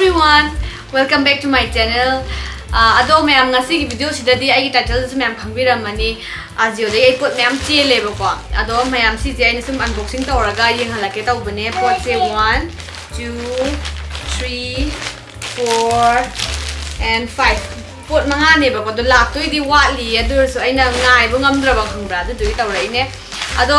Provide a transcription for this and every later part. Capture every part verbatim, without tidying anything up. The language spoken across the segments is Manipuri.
Everyone, welcome back to my channel. ꯑꯗꯣ ꯃꯌꯥꯝ, ꯉꯁꯤꯒꯤ ꯚꯤꯗꯤꯑꯣꯁꯤꯗꯗꯤ ꯑꯩꯒꯤ ꯇꯥꯏꯇꯜꯗꯁꯨ ꯃꯌꯥꯝ ꯈꯪꯕꯤꯔꯝꯃꯅꯤ, ꯑꯖꯤꯑꯣꯗꯒꯤ ꯑꯩ ꯄꯣꯠ ꯃꯌꯥꯝ ꯆꯦꯜꯂꯦꯕꯀꯣ꯫ ꯑꯗꯣ ꯃꯌꯥꯝ, ꯁꯤꯁꯦ ꯑꯩꯅ ꯁꯨꯝ ꯑꯟꯕꯣꯛꯁꯤꯡ ꯇꯧꯔꯒ ꯌꯦꯡꯍꯜꯂꯛꯀꯦ ꯇꯧꯕꯅꯦ꯫ ꯄꯣꯠꯁꯦ one, two, three, four and five, ꯄꯣꯠ ꯃꯉꯥꯅꯦꯕꯀꯣ꯫ ꯑꯗꯣ ꯂꯥꯛꯇꯣꯏꯗꯤ ꯋꯥꯠꯂꯤꯌꯦ, ꯑꯗꯨ ꯑꯣꯏꯔꯁꯨ ꯑꯩꯅ ꯉꯥꯏꯕ ꯉꯝꯗ꯭ꯔꯕ, ꯈꯪꯕ꯭ꯔꯥ? ꯑꯗꯨꯗꯨꯒꯤ ꯇꯧꯔꯛꯏꯅꯦ꯫ ꯑꯗꯣ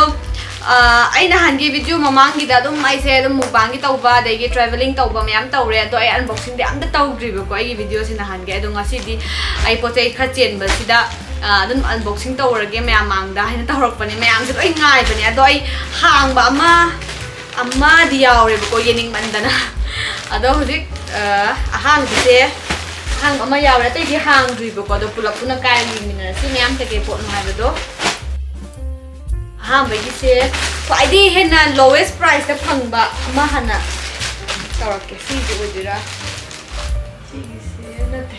ꯑ, ꯑꯩ ꯅꯍꯥꯟꯒꯤ ꯚꯤꯗꯤꯑꯣ ꯃꯃꯥꯡꯒꯤꯗ ꯑꯗꯨꯝ ꯑꯩꯁꯦ ꯑꯗꯨꯝ ꯃꯨꯛꯕꯥꯡꯒꯤ ꯇꯧꯕ, ꯑꯗꯒꯤ ꯇ꯭ꯔꯥꯚꯦꯂꯤꯡ ꯇꯧꯕ ꯃꯌꯥꯝ ꯇꯧꯔꯦ, ꯑꯗꯣ ꯑꯩ ꯑꯟꯕꯣꯛꯁꯤꯡꯗꯤ ꯑꯝꯇ ꯇꯧꯗ꯭ꯔꯤꯕꯀꯣ ꯑꯩꯒꯤ ꯚꯤꯗꯤꯑꯣꯁꯦ ꯅꯍꯥꯟꯒꯤ꯫ ꯑꯗꯣ ꯉꯁꯤꯗꯤ ꯑꯩ ꯄꯣꯠ ꯆꯩ ꯈꯔ ꯆꯦꯟꯕꯁꯤꯗ, ꯑ, ꯑꯗꯨꯝ ꯑꯟꯕꯣꯛꯁꯤꯡ ꯇꯧꯔꯒꯦ ꯃꯌꯥꯝ ꯃꯥꯡꯗ ꯍꯥꯏꯅ ꯇꯧꯔꯛꯄꯅꯦ꯫ ꯃꯌꯥꯝꯁꯦ ꯂꯣꯏ ꯉꯥꯏꯕꯅꯦ, ꯑꯗꯣ ꯑꯩ ꯍꯥꯡꯕ ꯑꯃ ꯑꯃꯗꯤ ꯌꯥꯎꯔꯦꯕꯀꯣ, ꯌꯦꯡꯅꯤꯡꯃꯟꯗꯅ꯫ ꯑꯗꯣ ꯍꯧꯖꯤꯛ, ꯑ, ꯑꯍꯥꯟꯕꯁꯦ, ꯑꯍꯥꯟꯕ ꯑꯃ ꯌꯥꯎꯔꯦ, ꯑꯇꯩꯗꯤ ꯍꯥꯡꯗ꯭ꯔꯤꯕꯀꯣ꯫ ꯑꯗꯣ ꯄꯨꯂꯞ ꯄꯨꯟꯅ ꯀꯥꯏꯔꯒ ꯌꯦꯡꯃꯤꯟꯅꯔꯁꯤ, ꯃꯌꯥꯝ ꯀꯩꯀꯩ ꯄꯣꯠꯅꯣ ꯍꯥꯏꯕꯗꯣ꯫ ꯑꯍꯥꯟꯕꯒꯤꯁꯦ ꯈ꯭ꯋꯥꯏꯗꯒꯤ ꯍꯦꯟꯅ lowest priceꯇ ꯐꯪꯕ ꯑꯃ ꯍꯥꯟꯅ ꯇꯧꯔꯛꯀꯦ꯫ ꯁꯤꯁꯦ ꯑꯣꯏꯗꯣꯏꯔꯥ? ꯁꯤꯒꯤꯁꯦ ꯅꯠꯇꯦ꯫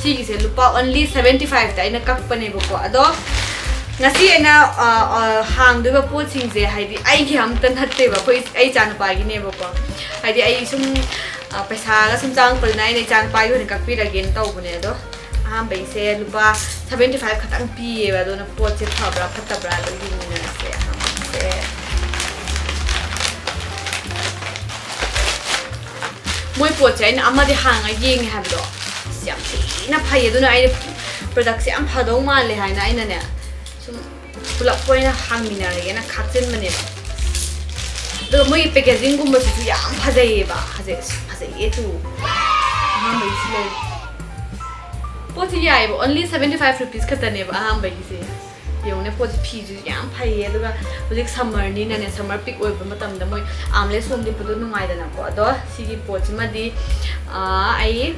ꯁꯤꯒꯤꯁꯦ ꯂꯨꯄꯥ only seventy fiveꯇ ꯑꯩꯅ ꯀꯛꯄꯅꯦꯕꯀꯣ꯫ ꯑꯗꯣ ꯉꯁꯤ ꯑꯩꯅ, ꯑ, ꯑ, ꯍꯥꯡꯗꯣꯏꯕ ꯄꯣꯠꯁꯤꯡꯁꯦ, ꯍꯥꯏꯗꯤ, ꯑꯩꯒꯤ ꯑꯝꯇ ꯅꯠꯇꯦꯕ, ꯑꯩꯈꯣꯏ, ꯑꯩ ꯏꯆꯥꯅꯨꯄꯥꯒꯤꯅꯦꯕꯀꯣ꯫ ꯍꯥꯏꯗꯤ, ꯑꯩ ꯁꯨꯝ, ꯑ, ꯄꯩꯁꯥꯒ ꯁꯨꯝ ꯆꯪꯉꯛꯄꯅꯤꯅ ꯑꯩꯅ ꯏꯆꯥꯅꯨꯄꯥꯒꯤ ꯑꯣꯏꯅ ꯀꯛꯄꯤꯔꯒꯦꯅ ꯇꯧꯕꯅꯦ꯫ ꯑꯗꯣ ꯑꯍꯥꯟꯕꯩꯁꯦ ꯂꯨꯄꯥ seventy five ꯈꯛꯇꯪ ꯄꯤꯌꯦꯕ꯫ ꯑꯗꯨꯅ ꯄꯣꯠꯁꯦ ꯐꯕ꯭ꯔꯥ ꯐꯠꯇꯕ꯭ꯔꯥ ꯑꯗꯨ ꯌꯦꯡꯃꯤꯟꯅꯔꯁꯦ꯫ ꯑꯍꯥꯟꯕꯁꯦ ꯃꯣꯏ ꯄꯣꯠꯁꯦ ꯑꯩꯅ ꯑꯃꯗꯤ ꯍꯥꯡꯉ ꯌꯦꯡꯉꯦ ꯍꯥꯏꯕꯗꯣ, ꯑꯁ, ꯌꯥꯝ ꯊꯤꯅ ꯐꯩ꯫ ꯑꯗꯨꯅ ꯑꯩꯅ productꯁꯦ ꯌꯥꯝ ꯐꯗꯧ ꯃꯥꯜꯂꯦ ꯍꯥꯏꯅ ꯑꯩꯅꯅꯦ, ꯁꯨꯝ ꯄꯨꯂꯞ ꯑꯣꯏꯅ ꯍꯥꯡꯃꯤꯟꯅꯔꯒꯦꯅ ꯈꯥꯛꯆꯤꯟꯕꯅꯦꯕ꯫ ꯑꯗꯨꯒ ꯃꯣꯏꯒꯤ packagingꯒꯨꯝꯕꯁꯤꯁꯨ ꯌꯥꯝ ꯐꯖꯩꯌꯦꯕ꯫ ꯐꯖꯩ, ꯑꯁ, ꯐꯖꯩꯌꯦ ꯇꯨ꯫ ꯑꯍꯥꯟꯕꯒꯤꯁꯤ ꯂꯩ꯫ ꯄꯣꯠꯁꯤ ꯌꯥꯏꯌꯦꯕ, only seventy five rupees ꯈꯛꯇꯅꯦꯕ ꯑꯍꯥꯟꯕꯒꯤꯁꯦ꯫ ꯌꯦꯡꯉꯨꯅꯦ, ꯄꯣꯠꯁꯤ, ꯐꯤꯁꯤꯁꯨ ꯌꯥꯝ ꯐꯩꯌꯦ꯫ ꯑꯗꯨꯒ ꯍꯧꯖꯤꯛ summerꯅꯤꯅꯅꯦ, summer peak ꯑꯣꯏꯕ ꯃꯇꯝꯗ ꯃꯣꯏ armless ꯁꯣꯝ ꯂꯤꯠꯄꯗꯣ ꯅꯨꯡꯉꯥꯏꯗꯅꯀꯣ꯫ ꯑꯗꯣ ꯁꯤꯒꯤ ꯄꯣꯠꯁꯤꯃꯗꯤ, ꯑꯥ, ꯑꯩ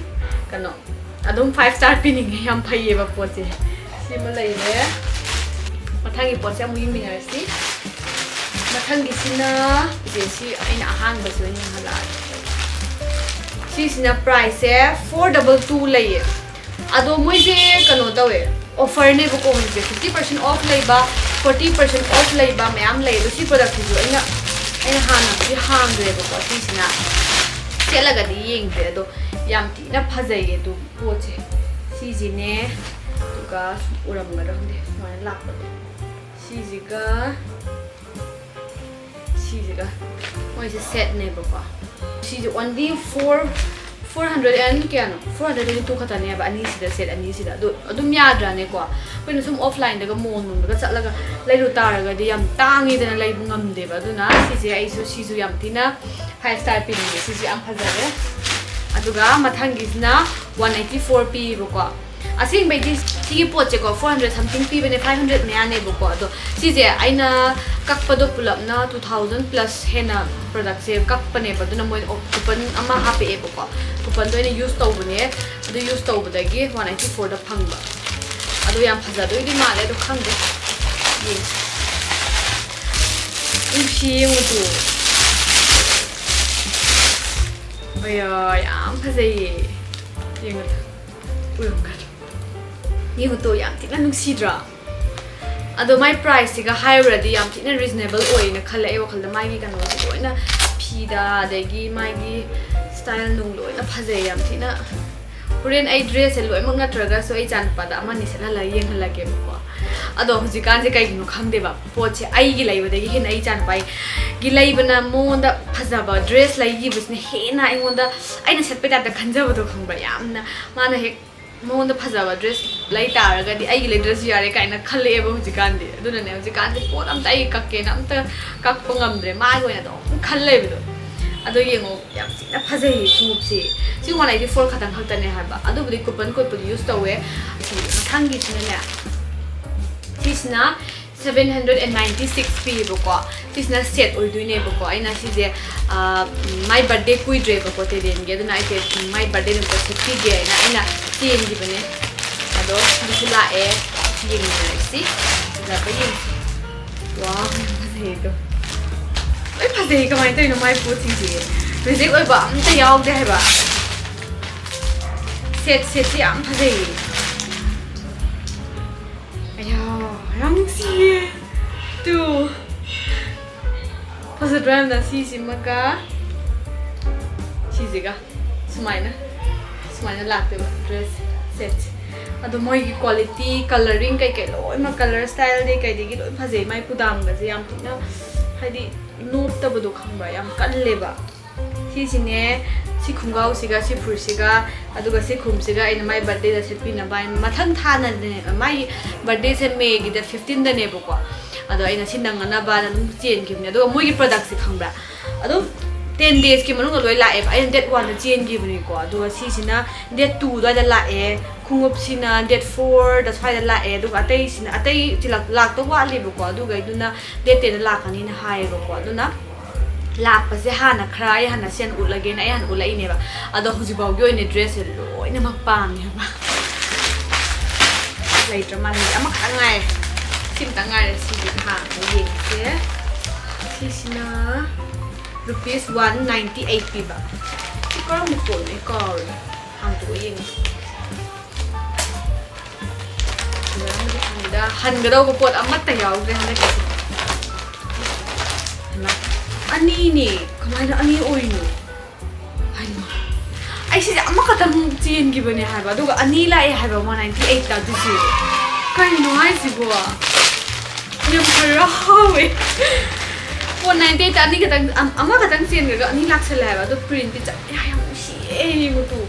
ꯀꯩꯅꯣ, ꯑꯗꯨꯝ five star ꯄꯤꯅꯤꯡꯉꯦ, ꯌꯥꯝ ꯐꯩꯌꯦꯕ ꯄꯣꯠꯁꯦ꯫ ꯁꯤꯃ ꯂꯩꯔꯦ꯫ ꯃꯊꯪꯒꯤ ꯄꯣꯠꯁꯦ ꯑꯃꯨꯛ ꯌꯦꯡꯃꯤꯟꯅꯔꯁꯤ꯫ ꯃꯊꯪꯒꯤꯁꯤꯅ, ꯁꯦ, ꯁꯤ ꯑꯩꯅ ꯑꯍꯥꯟꯕꯁꯦ ꯑꯣꯏꯅ ꯌꯦꯡꯍꯜꯂꯛꯑꯒꯦ꯫ ꯁꯤꯁꯤꯅ priceꯁꯦ four double two ꯂꯩꯌꯦ꯫ ꯑꯗꯣ ꯃꯣꯏꯁꯦ ꯀꯩꯅꯣ ꯇꯧꯋꯦ, offerꯅꯦꯕꯀꯣ꯫ ꯍꯧꯖꯤꯛꯁꯦ fifty percent off ꯂꯩꯕ, forty percent off ꯂꯩꯕ ꯃꯌꯥꯝ ꯂꯩ꯫ ꯑꯗꯣ ꯁꯤ productꯁꯤꯁꯨ ꯑꯩꯅ ꯑꯩꯅ ꯍꯥꯟꯅꯕꯨꯗꯤ ꯍꯥꯡꯈ꯭ꯔꯦꯕꯀꯣ, ꯁꯤꯁꯤꯅ ꯁꯦꯠꯂꯒꯗꯤ ꯌꯦꯡꯗ꯭ꯔꯦ, ꯑꯗꯣ ꯌꯥꯝ ꯊꯤꯅ ꯐꯖꯩꯌꯦ ꯑꯗꯨ ꯄꯣꯠꯁꯦ꯫ ꯁꯤꯁꯤꯅꯦ, ꯑꯗꯨꯒ ꯁꯨꯝ ꯎꯔꯝꯒꯗ꯭ꯔꯥ ꯈꯪꯗꯦ, ꯁꯨꯃꯥꯏꯅ ꯂꯥꯛꯄꯗꯣ꯫ ꯁꯤꯁꯤꯒ ꯁꯤꯁꯤꯒ ꯃꯣꯏꯁꯦ ꯁꯦꯠꯅꯦꯕꯀꯣ꯫ ꯁꯤꯁꯦ only four, four hundred and ꯀꯌꯥꯅꯣ, four hundred and two ꯈꯛꯇꯅꯦꯕ ꯑꯅꯤꯁꯤꯗ, ꯁꯦꯠ ꯑꯅꯤꯁꯤꯗ꯫ ꯑꯗꯣ ꯑꯗꯨꯝ ꯌꯥꯗ꯭ꯔꯥꯅꯦꯀꯣ? ꯑꯩꯈꯣꯏꯅ ꯁꯨꯝ ꯑꯣꯐꯂꯥꯏꯟꯗꯒ, ꯃꯣꯜꯒꯨꯝꯕꯗꯒ ꯆꯠꯂꯒ ꯂꯩꯔꯨ ꯇꯥꯔꯒꯗꯤ ꯌꯥꯝ ꯇꯥꯡꯉꯤꯗꯅ, ꯂꯩꯕ ꯉꯝꯗꯦꯕ꯫ ꯑꯗꯨꯅ ꯁꯤꯁꯦ ꯑꯩꯁꯨ, ꯁꯤꯁꯨ ꯌꯥꯝ ꯊꯤꯅ five star ꯄꯤꯅꯤꯡꯉꯦ꯫ ꯁꯤꯁꯨ ꯌꯥꯝ ꯐꯖꯔꯦ꯫ ꯑꯗꯨꯒ ꯃꯊꯪꯒꯤꯁꯤꯅ one eighty four ꯄꯤꯌꯦꯕꯀꯣ꯫ ꯑꯁꯦꯡꯕꯩꯗꯤ ꯁꯤꯒꯤ ꯄꯣꯠꯁꯦꯀꯣ, four hundred something ꯄꯤꯕꯅꯦ, five hundred ꯃꯌꯥꯅꯦꯕꯀꯣ꯫ ꯑꯗꯣ ꯁꯤꯁꯦ ꯑꯩꯅ ꯀꯛꯄꯗꯣ ꯄꯨꯂꯞꯅ two thousand plus ꯍꯦꯟꯅ ꯄ꯭ꯔꯗꯛꯁꯦ ꯀꯛꯄꯅꯦꯕ꯫ ꯑꯗꯨꯅ ꯃꯣꯏꯅ ꯀꯨꯄꯟ ꯑꯃ ꯍꯥꯞꯄꯛꯑꯦꯕꯀꯣ, ꯀꯨꯄꯟꯗꯣ ꯑꯩꯅ ꯌꯨꯁ ꯇꯧꯕꯅꯦ꯫ ꯑꯗꯨ ꯌꯨꯁ ꯇꯧꯕꯗꯒꯤ one eighty fourꯗ ꯐꯪꯕ꯫ ꯑꯗꯣ ꯌꯥꯝ ꯐꯖꯗꯣꯏꯗꯤ ꯃꯥꯜꯂꯦ, ꯑꯗꯣ ꯈꯪꯗꯦ, ꯌꯦꯡꯁꯤ꯫ ꯅꯨꯡꯁꯤ, ꯌꯦꯡꯉꯨ ꯇꯨ꯫ ꯑꯌꯥ, ꯌꯥꯝ ꯐꯖꯩꯌꯦ꯫ ꯌꯦꯡꯉꯨ, ꯎꯔꯝꯒꯗ꯭ꯔꯥ? ꯌꯦꯡꯉꯨ ꯇꯨ, ꯌꯥꯝ ꯊꯤꯅ ꯅꯨꯡꯁꯤꯗ꯭ꯔꯥ? ꯑꯗꯣ ꯃꯥꯏ ꯄ꯭ꯔꯥꯏꯁꯁꯤꯒ ꯍꯥꯏꯔꯨꯔꯗꯤ ꯌꯥꯝ ꯊꯤꯅ ꯔꯤꯖꯅꯦꯕꯜ ꯑꯣꯏꯌꯦꯅ ꯈꯜꯂꯦ ꯑꯩ ꯋꯥꯈꯜꯗ꯫ ꯃꯥꯒꯤ ꯀꯩꯅꯣꯁꯦ ꯂꯣꯏꯅ, ꯐꯤꯗ, ꯑꯗꯒꯤ ꯃꯥꯒꯤ ꯁ꯭ꯇꯥꯏꯜ ꯅꯨꯡ ꯂꯣꯏꯅ ꯐꯖꯩ ꯌꯥꯝ ꯊꯤꯅ꯫ ꯍꯣꯔꯦꯟ ꯑꯩ ꯗ꯭ꯔꯦꯁꯁꯦ ꯂꯣꯏꯅꯃꯛ ꯅꯠꯇ꯭ꯔꯒꯁꯨ ꯑꯩ ꯏꯆꯥꯅꯨꯄꯥꯗ ꯑꯃꯅꯤ ꯁꯦꯠꯍꯜꯂꯒ ꯌꯦꯡꯍꯜꯂꯒꯦꯕꯀꯣ꯫ ꯑꯗꯣ ꯍꯧꯖꯤꯛꯀꯥꯟꯁꯦ ꯀꯩꯒꯤꯅꯣ ꯈꯪꯗꯦꯕ, ꯄꯣꯠꯁꯦ ꯑꯩꯒꯤ ꯂꯩꯕꯗꯒꯤ ꯍꯦꯟꯅ ꯑꯩ ꯏꯆꯥꯅꯨꯄꯥꯒꯤ ꯂꯩꯕꯅ, ꯃꯉꯣꯟꯗ ꯐꯖꯕ ꯗ꯭ꯔꯦꯁ ꯂꯩꯈꯤꯕꯁꯤꯅ ꯍꯦꯟꯅ ꯑꯩꯉꯣꯟꯗ, ꯑꯩꯅ ꯁꯦꯠꯄꯩ ꯇꯥꯏꯞꯇ ꯈꯟꯖꯕꯗꯣ ꯈꯪꯕ꯭ꯔꯥ? ꯌꯥꯝꯅ ꯃꯥꯅ ꯍꯦꯛ ꯃꯉꯣꯟꯗ ꯐꯖꯕ ꯗ꯭ꯔꯦꯁ ꯂꯩ ꯇꯥꯔꯒꯗꯤ ꯑꯩꯒꯤ ꯂꯩꯗ꯭ꯔꯁꯨ ꯌꯥꯔꯦ ꯀꯥꯏꯅ ꯈꯜꯂꯛꯑꯦꯕ ꯍꯧꯖꯤꯛꯀꯥꯟꯗꯤ꯫ ꯑꯗꯨꯅꯅꯦ ꯍꯧꯖꯤꯛꯀꯥꯟꯗꯤ ꯄꯣꯠ ꯑꯝꯇ ꯑꯩ ꯀꯛꯀꯦꯅ ꯑꯝꯇ ꯀꯛꯄ ꯉꯝꯗ꯭ꯔꯦ, ꯃꯥꯒꯤ ꯑꯣꯏꯅ ꯑꯗꯨꯝ ꯈꯜ ꯂꯩꯕꯗꯣ꯫ ꯑꯗꯣ ꯌꯦꯡꯉꯣ, ꯌꯥꯝ ꯊꯤꯅ ꯐꯖꯩꯌꯦ ꯈꯣꯡꯎꯞꯁꯦ꯫ ꯁꯤ one eighty four ꯈꯛꯇꯪ ꯈꯛꯇꯅꯦ ꯍꯥꯏꯕ, ꯑꯗꯨꯕꯨꯗꯤ ꯀꯨꯄꯟ ꯀꯣꯠꯄꯨꯗꯤ ꯌꯨꯁ ꯇꯧꯋꯦ꯫ ꯁꯤ ꯃꯊꯪꯒꯤꯁꯤꯅꯅꯦ, ꯁꯤꯁꯤꯅ seven hundred and ninety six ꯄꯤꯌꯦꯕꯀꯣ꯫ ꯁꯤꯁꯤꯅ ꯁꯦꯠ ꯑꯣꯏꯗꯣꯏꯅꯦꯕꯀꯣ꯫ ꯑꯩꯅ ꯁꯤꯁꯦ, ꯑꯥ, ꯃꯥꯏ ꯕꯥꯔꯗꯦ ꯀꯨꯏꯗ꯭ꯔꯦꯕꯀꯣ ꯇꯦꯗꯦꯟꯒꯤ, ꯑꯗꯨꯅ ꯑꯩꯁꯦ ꯃꯥꯏ ꯕꯥꯔꯗꯦ ꯅꯨꯃꯤꯠꯇ ꯁꯦꯠꯄꯤꯒꯦ ꯍꯥꯏꯅ ꯑꯩꯅ ꯆꯦꯟꯈꯤꯕꯅꯦ꯫ ꯑꯗꯣ ꯁꯤꯁꯨ ꯂꯥꯛꯑꯦ, ꯌꯦꯡꯃꯤꯟꯅꯔꯁꯤ꯫ ꯐꯖꯕ ꯌꯦꯡꯁꯤ꯫ ꯋꯥꯎ, ꯌꯥꯝ ꯐꯖꯩꯌꯦ ꯑꯗꯣ꯫ ꯂꯣꯏ ꯐꯖꯩꯌꯦ, ꯀꯃꯥꯏꯅ ꯇꯧꯔꯤꯅꯣ ꯃꯥꯏ ꯄꯣꯠꯁꯤꯡꯁꯦ? ꯔꯤꯖꯦꯛ ꯑꯣꯏꯕ ꯑꯝꯇ ꯌꯥꯎꯗꯦ ꯍꯥꯏꯕ꯫ ꯁꯦꯠ, ꯁꯦꯠꯁꯤ ꯌꯥꯝ ꯐꯖꯩꯌꯦ꯫ ꯑꯌꯥ, ꯌꯥꯝ ꯅꯨꯡꯁꯤꯌꯦ꯫ ꯇꯨ꯫ ꯐꯖꯗ꯭ꯔꯥ ꯌꯥꯝꯅ? ꯁꯤꯁꯤꯃꯒ ꯁꯤꯁꯤꯒ ꯁꯨꯃꯥꯏꯅ ꯁꯨꯃꯥꯏꯅ ꯂꯥꯛꯇꯣꯏꯕ ꯗ꯭ꯔꯦꯁ ꯁꯦꯠꯁꯦ꯫ ꯑꯗꯣ ꯃꯣꯏꯒꯤ ꯀ꯭ꯋꯥꯂꯤꯇꯤ, ꯀꯂꯔꯤꯡ ꯀꯩꯀꯩ ꯂꯣꯏꯅꯃꯛ, ꯀꯂꯔ ꯁ꯭ꯇꯥꯏꯜꯗꯤ ꯀꯩꯗꯒꯤ ꯂꯣꯏ ꯐꯖꯩ꯫ ꯃꯥꯏ ꯀꯨꯗꯥꯝꯒꯁꯦ ꯌꯥꯝ ꯊꯤꯅ ꯍꯥꯏꯗꯤ ꯅꯣꯞꯇꯕꯗꯣ ꯈꯪꯕ꯭ꯔꯥ, ꯌꯥꯝ ꯀꯜꯂꯦꯕ꯫ ꯁꯤꯁꯤꯅꯦ, ꯁꯤ ꯈꯣꯡꯒ꯭ꯔꯥꯎꯁꯤꯒ ꯁꯤ ꯐꯨꯔꯤꯠꯁꯤꯒ ꯑꯗꯨꯒ ꯁꯤ ꯈꯨꯝꯁꯤꯒ ꯑꯩꯅ ꯃꯥꯏ ꯕꯥꯔꯗꯦꯗ ꯁꯦꯠꯄꯤꯅꯕ ꯍꯥꯏꯅ, ꯃꯊꯪ ꯊꯥꯅꯅꯦ꯫ ꯃꯥꯏ ꯕꯥꯔꯗꯦꯁꯦ ꯃꯦꯒꯤ ꯗꯦꯠ ꯐꯤꯐꯇꯤꯟꯗꯅꯦꯕꯀꯣ꯫ ꯑꯗꯣ ꯑꯩꯅ ꯁꯤ ꯅꯪꯅꯅꯕꯅ ꯑꯗꯨꯝ ꯆꯦꯟꯈꯤꯕꯅꯦ꯫ ꯑꯗꯨꯒ ꯃꯣꯏꯒꯤ ꯄ꯭ꯔꯗꯛꯁꯦ ꯈꯪꯕ꯭ꯔꯥ, ꯑꯗꯨꯝ ꯇꯦꯟ ꯗꯦꯖꯀꯤ ꯃꯅꯨꯡꯗ ꯂꯣꯏ ꯂꯥꯛꯑꯦꯕ꯫ ꯑꯩꯅ ꯗꯦꯠ ꯋꯥꯟꯗ ꯆꯦꯟꯈꯤꯕꯅꯤꯀꯣ꯫ ꯑꯗꯨꯒ ꯁꯤꯁꯤꯅ ꯗꯦꯠ ꯇꯨ ꯑꯗꯨꯋꯥꯏꯗ ꯂꯥꯛꯑꯦ꯫ ꯈꯣꯡꯎꯞꯁꯤꯅ ꯗꯦꯠ ꯐꯣꯔꯗ ꯁ꯭ꯋꯥꯏꯗ ꯂꯥꯛꯑꯦ꯫ ꯑꯗꯨꯒ ꯑꯇꯩꯁꯤꯅ, ꯑꯇꯩ ꯆꯤꯂꯛ-, ꯂꯥꯛꯇꯧ ꯋꯥꯠꯂꯤꯕꯀꯣ꯫ ꯑꯗꯨꯒꯩꯗꯨꯅ ꯗꯦꯠ ꯇꯦꯟꯗ ꯂꯥꯛꯀꯅꯤꯅ ꯍꯥꯏꯌꯦꯕꯀꯣ꯫ ꯑꯗꯨꯅ ꯂꯥꯛꯄꯁꯦ ꯍꯥꯟꯅ ꯈꯔ, ꯑꯩ ꯍꯥꯟꯅ ꯁꯦꯟ ꯎꯠꯂꯒꯦꯅ ꯑꯩ ꯍꯥꯟꯅ ꯎꯠꯂꯛꯏꯅꯦꯕ꯫ ꯑꯗꯣ ꯍꯧꯖꯤꯛꯐꯥꯎꯒꯤ ꯑꯣꯏꯅ ꯗ꯭ꯔꯦꯁꯁꯦ ꯂꯣꯏꯅꯃꯛ ꯄꯥꯝꯃꯦ ꯍꯥꯏꯕ꯫ ꯂꯩꯇ꯭ꯔ ꯃꯥꯜꯂꯦ꯫ ꯑꯃꯈꯛꯇꯪ ꯉꯥꯏꯔꯦ꯫ ꯁꯤꯝꯇꯪ ꯉꯥꯏꯔꯦ꯫ ꯁꯤꯗꯤ ꯊꯥꯡꯕ ꯌꯦꯡꯁꯦ꯫ ꯁꯤꯁꯤꯅ ꯔꯨꯄꯤꯁ ꯋꯥꯟ ꯅꯥꯏꯟꯇꯤ ꯑꯩꯠ ꯄꯤꯕ꯫ ꯁꯤ ꯀꯔꯝꯕ ꯄꯣꯠꯅꯣ? ꯑꯩ ꯀꯥꯎꯔꯦ꯫ ꯍꯥꯡꯗꯣꯛꯑ ꯌꯦꯡꯉꯦ꯫ ꯐꯖꯅꯕꯨꯗꯤ ꯐꯪꯉꯤꯗ, ꯍꯟꯒꯗꯧꯕ ꯄꯣꯠ ꯑꯃꯠꯇ ꯌꯥꯎꯗ꯭ꯔꯦ ꯍꯟꯗꯛꯀꯤꯁꯦ꯫ ꯍꯩꯃꯥ, ꯑꯅꯤꯅꯦ꯫ ꯀꯃꯥꯏꯅ ꯑꯅꯤ ꯑꯣꯏꯔꯤꯅꯣ? ꯍꯩꯃꯥ, ꯑꯩ ꯁꯤꯁꯦ ꯑꯃꯈꯛꯇꯪ ꯆꯦꯟꯈꯤꯕꯅꯦ ꯍꯥꯏꯕ, ꯑꯗꯨꯒ ꯑꯅꯤ ꯂꯥꯛꯑꯦ ꯍꯥꯏꯕ, ꯋꯥꯟ ꯅꯥꯏꯟꯇꯤ ꯑꯩꯠꯇ꯫ ꯑꯗꯨꯁꯨ ꯀꯩꯅꯣ ꯍꯥꯏꯁꯤꯕꯣ? ꯌꯥꯝ ꯍꯔꯥꯎꯋꯦ꯫ ꯋꯥꯟ ꯅꯥꯏꯟꯇꯤ ꯑꯩꯠꯇ ꯑꯅꯤꯈꯛꯇꯪ, ꯑꯝ-, ꯑꯃꯈꯛꯇꯪ ꯆꯦꯟꯈ꯭ꯔꯒ ꯑꯅꯤ ꯂꯥꯛꯁꯜꯂꯦ ꯍꯥꯏꯕ꯫ ꯑꯗꯣ ꯄ꯭ꯔꯤꯟꯠꯇꯤ ꯆꯞ ꯌꯥꯝ ꯅꯨꯡꯁꯤꯌꯦ, ꯌꯦꯡꯉꯨ ꯇꯨ꯫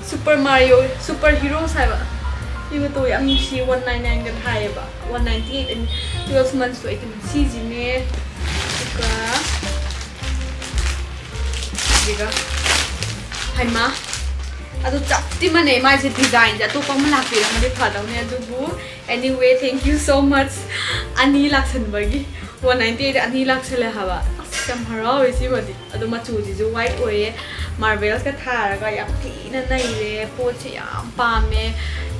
ꯁꯨꯄꯔ ꯃꯥꯔꯤꯌꯣ, ꯁꯨꯄꯔ ꯍꯤꯔꯣꯁ ꯍꯥꯏꯕ꯫ ꯁꯤꯃꯇꯣ ꯌꯥꯝ ꯅꯨꯡꯁꯤ, ꯋꯥꯟ ꯅꯥꯏꯟ ꯅꯥꯏꯟꯒ ꯊꯥꯏꯌꯦꯕ, one ninety eight and twelve ꯃꯟꯁꯇꯣ ꯑꯩ ꯀꯩꯅꯣ ꯁꯤꯁꯤꯅꯦ, ꯑꯗꯨꯒ ꯁꯤꯒ꯫ ꯍꯩꯃꯥ, ꯑꯗꯨ ꯆꯞꯇꯤ ꯃꯥꯟꯅꯩ, ꯃꯥꯏꯁꯦ ꯗꯤꯖꯥꯏꯟꯁꯦ ꯑꯇꯣꯞꯄ ꯑꯃ ꯂꯥꯛꯄꯤꯔꯝꯃꯗꯤ ꯐꯗꯧꯅꯦ, ꯑꯗꯨꯕꯨ anyway, thank you so much ꯑꯅꯤ ꯂꯥꯛꯁꯟꯕꯒꯤ꯫ ꯋꯥꯟ ꯅꯥꯏꯟꯇꯤ ꯑꯩꯠ ꯑꯅꯤ ꯂꯥꯛꯁꯜꯂꯦ ꯍꯥꯏꯕ꯫ ꯑꯁ, ꯌꯥꯝ ꯍꯔꯥꯎꯋꯦ ꯁꯤꯃꯗꯤ꯫ ꯑꯗꯣ ꯃꯆꯨꯁꯤꯁꯨ ꯋꯥꯏꯠ ꯑꯣꯏꯌꯦ, ꯃꯥꯔꯕꯜꯁꯀ ꯊꯥꯔꯒ ꯌꯥꯝ ꯊꯤꯅ ꯅꯩꯔꯦ꯫ ꯄꯣꯠꯁꯦ ꯌꯥꯝ ꯄꯥꯝꯃꯦ꯫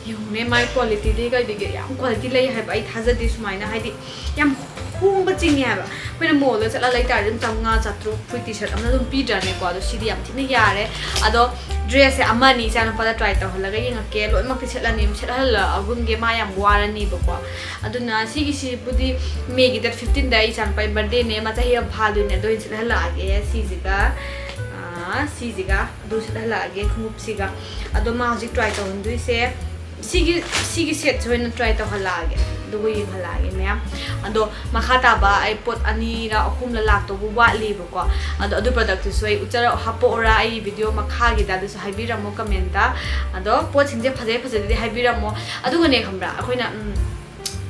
ꯌꯦꯡꯉꯨꯅꯦ, ꯃꯥꯏ ꯀ꯭ꯋꯥꯂꯤꯇꯤꯗꯤ ꯀꯩꯗꯒꯤ ꯌꯥꯝ ꯀ꯭ꯋꯥꯂꯤꯇꯤ ꯂꯩ ꯍꯥꯏꯕ꯫ ꯑꯩ ꯊꯥꯖꯗꯦ ꯁꯨꯃꯥꯏꯅ, ꯍꯥꯏꯗꯤ ꯌꯥꯝ ꯍꯣꯡꯕ ꯆꯤꯡꯉꯦ ꯍꯥꯏꯕ꯫ ꯑꯩꯈꯣꯏꯅ ꯃꯣꯜꯗ ꯆꯠꯂ ꯂꯩ ꯇꯥꯔꯗꯤ ꯑꯗꯨꯝ ꯆꯥꯝꯃꯉꯥ, ꯆꯥꯇ꯭ꯔꯨꯛ, ꯐꯨꯔꯤꯠ ꯇꯤ ꯁꯔꯠ ꯑꯃꯅ ꯑꯗꯨꯝ ꯄꯤꯗ꯭ꯔꯅꯦꯀꯣ꯫ ꯑꯗꯣ ꯁꯤꯗꯤ ꯌꯥꯝ ꯊꯤꯅ ꯌꯥꯔꯦ꯫ ꯑꯗꯣ Dress ꯁꯦ ꯑꯃ ꯑꯅꯤ ꯏꯆꯥꯅꯨꯄꯥꯗ try ꯇꯧꯍꯜꯂꯒ ꯌꯦꯡꯉꯛꯀꯦ꯫ ꯂꯣꯏꯅꯃꯛꯇꯤ ꯁꯦꯠꯂꯅꯤ, ꯁꯦꯠꯍꯜꯂꯒꯨꯝꯒꯦ, ꯃꯥ ꯌꯥꯝ ꯋꯥꯔꯅꯤꯕꯀꯣ꯫ ꯑꯗꯨꯅ ꯁꯤꯒꯤꯁꯤꯕꯨꯗꯤ May ꯒꯤ date fifteen ꯗ ꯏꯆꯥꯅꯨꯄꯥꯒꯤ birthday ꯅꯦ, ꯃꯥ ꯆꯍꯤ ꯑꯃ ꯐꯥꯗꯣꯏꯅꯦ꯫ ꯑꯗꯣ ꯑꯩꯅ ꯁꯦꯠꯍꯜꯂꯛꯑꯒꯦ ꯁꯤꯁꯤꯒ, ꯑꯥ, ꯁꯤꯁꯤꯒ ꯑꯗꯨ ꯁꯦꯠꯍꯜꯂꯛꯑꯒꯦ, ꯈꯣꯡꯎꯞꯁꯤꯒ꯫ ꯑꯗꯣ ꯃꯥ ꯍꯧꯖꯤꯛ try ꯇꯧꯍꯟꯗꯣꯏꯁꯦ ꯁꯤꯒꯤ, ꯁꯤꯒꯤ set ꯁꯦ ꯑꯣꯏꯅ try ꯇꯧꯍꯜꯂꯛꯑꯒꯦ, ꯑꯗꯨꯒ ꯌꯦꯡꯍꯜꯂꯛꯑꯒꯦ ꯃꯌꯥꯝ꯫ ꯑꯗꯣ ꯃꯈꯥ ꯇꯥꯕ ꯑꯩ ꯄꯣꯠ ꯑꯅꯤꯔ ꯑꯍꯨꯝꯂ ꯂꯥꯛꯇꯧꯕ ꯋꯥꯠꯂꯤꯕꯀꯣ꯫ ꯑꯗꯣ ꯑꯗꯨ product ꯇꯨꯁꯨ ꯑꯩ ꯎꯠꯆꯔꯛ ꯍꯥꯄꯛꯑꯣꯔꯥ ꯑꯩ video ꯃꯈꯥꯒꯤꯗ, ꯑꯗꯨꯁꯨ ꯍꯥꯏꯕꯤꯔꯝꯃꯣ comment ꯇ꯫ ꯑꯗꯣ ꯄꯣꯠꯁꯤꯡꯁꯦ ꯐꯖꯩ ꯐꯖꯗꯦꯗꯤ ꯍꯥꯏꯕꯤꯔꯝꯃꯣ꯫ ꯑꯗꯨꯒꯅꯦ, ꯈꯪꯕ꯭ꯔꯥ, ꯑꯩꯈꯣꯏꯅ, ꯎꯝ,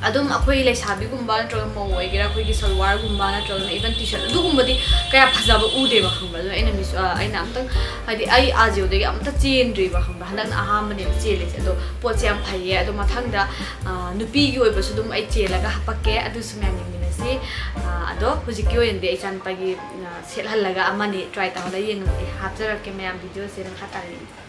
ꯑꯗꯨꯝ ꯑꯩꯈꯣꯏ ꯂꯩꯁꯥꯕꯤꯒꯨꯝꯕ ꯅꯠꯇ꯭ꯔꯒ ꯃꯧ ꯑꯣꯏꯒꯦꯔꯥ, ꯑꯩꯈꯣꯏꯒꯤ ꯁꯜꯋꯥꯔꯒꯨꯝꯕ ꯅꯠꯇ꯭ꯔꯒꯅ even T-shirt ꯑꯗꯨꯒꯨꯝꯕꯗꯤ ꯀꯌꯥ ꯐꯖꯕ ꯎꯗꯦꯕ, ꯈꯪꯕ꯭ꯔꯥ? ꯑꯗꯨꯅ ꯑꯩꯅ ꯃꯤꯁꯣ-, ꯑ, ꯑꯩꯅ ꯑꯝꯇꯪ, ꯍꯥꯏꯗꯤ, ꯑꯩ Ajio ꯗꯒꯤ ꯑꯝꯇ ꯆꯦꯟꯗ꯭ꯔꯤꯕ, ꯈꯪꯕ꯭ꯔꯥ? ꯍꯟꯗꯛꯅ ꯑꯍꯥꯟꯕꯅꯦꯕ ꯆꯦꯜꯂꯤꯁꯦ꯫ ꯑꯗꯣ ꯄꯣꯠꯁꯦ ꯌꯥꯝ ꯐꯩꯌꯦ꯫ ꯑꯗꯣ ꯃꯊꯪꯗ, ꯑ, ꯅꯨꯄꯤꯒꯤ ꯑꯣꯏꯕꯁꯨ ꯑꯗꯨꯝ ꯑꯩ ꯆꯦꯜꯂꯒ ꯍꯥꯄꯛꯀꯦ, ꯑꯗꯨꯁꯨ ꯃꯌꯥꯝ ꯌꯦꯡꯃꯤꯟꯅꯁꯤ꯫ ꯑ, ꯑꯗꯣ ꯍꯧꯖꯤꯛꯀꯤ ꯑꯣꯏꯅꯗꯤ ꯑꯩ ꯏꯆꯥꯅꯨꯄꯥꯒꯤ, ꯑ, ꯁꯦꯠꯍꯜꯂꯒ ꯑꯃꯅꯤ try ꯇꯧꯍꯜꯂꯒ ꯌꯦꯡꯉꯛꯀꯦ, ꯍꯥꯞꯆꯔꯛꯀꯦ ꯃꯌꯥꯝ꯫ Video ꯁꯦ ꯃꯈꯥ ꯇꯥꯅ ꯌꯦꯡꯁꯤ꯫